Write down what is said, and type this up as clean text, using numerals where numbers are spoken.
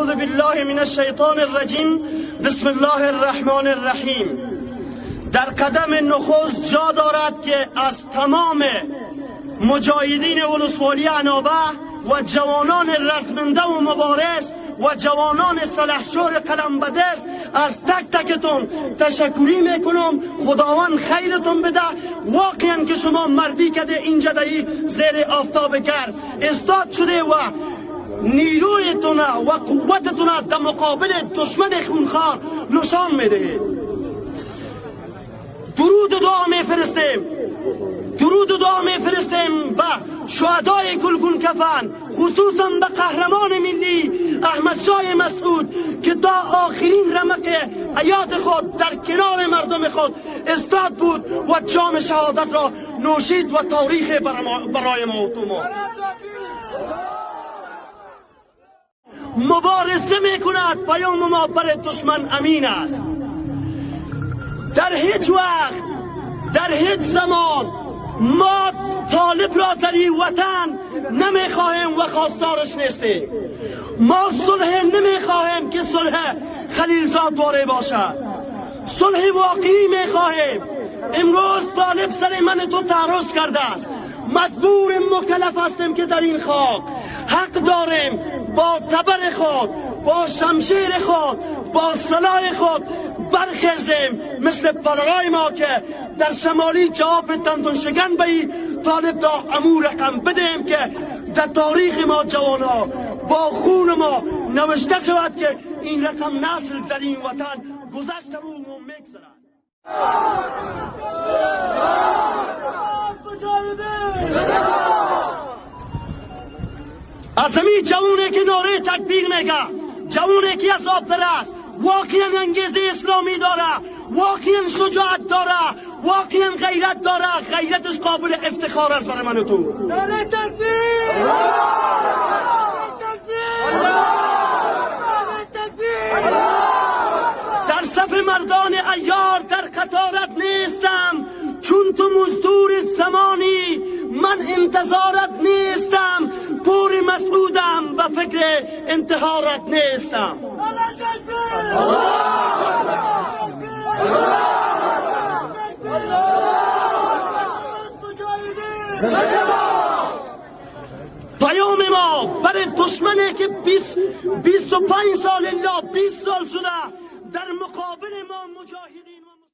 اعوذ بالله من الشیطان الرجیم، بسم الله الرحمن الرحیم. در قدم نخست جا دارد که از تمام مجاهدین ولسوالی عنابه و جوانان رزمنده و مبارز و جوانان سلحشور قلم بدست از تک تکتون تشکری میکنم. خداوند خیرتون بده. واقعا که شما مردی کده اینجا دایی زیر آفتاب گرم استاد شده و نیرویتون و قوتتون در مقابل دشمن خونخوار نشان میدهید. درود و دعا میفرستیم، درود و دعا میفرستیم به شهدای گلگون کفن، خصوصا به قهرمان ملی احمد شاه مسعود که تا آخرین رمق حیات خود در کنار مردم خود استاد بود و جام شهادت را نوشید و تاریخ برای ما و تو ما مبارزه میکند. پیام ما برای دشمن امین است. در هیچ وقت، در هیچ زمان ما طالب را در این وطن نمیخواهیم و خواستارش نیستیم. ما صلح نمیخواهیم که صلح خلیلزاد واره باشد، صلح واقعی میخواهیم. امروز طالب سر من تو تعرض کرده است. مجبور مکلف هستیم که در این خاک حق داریم با تبر خود، با شمشیر خود، با سلاح خود برخیزیم، مثل پدرای ما که در شمالی جواب دندون شکن به این طالب دا امو رقم بدهیم که در تاریخ ما جوانها با خون ما نوشته شود که این رقم نسل در این وطن گذشته و میگذرد. از همین جوونه که ناره تکبیر میگه، جوونه که از آب است، واقعا انگیزه اسلامی داره، واقعا شجاعت داره، واقعا غیرت داره. غیرتش قابل افتخار است برای من و تو. ناره تکبیر، در صف مردان عیار در قطارت نیستم، چون تو مزدور زمانی من انتظارت نیستم. پور مسعودم به فکر انتحارت نیستم. پیام ما برای دشمنی که 25 سال الا 20 سال شده در مقابل ما مجاهد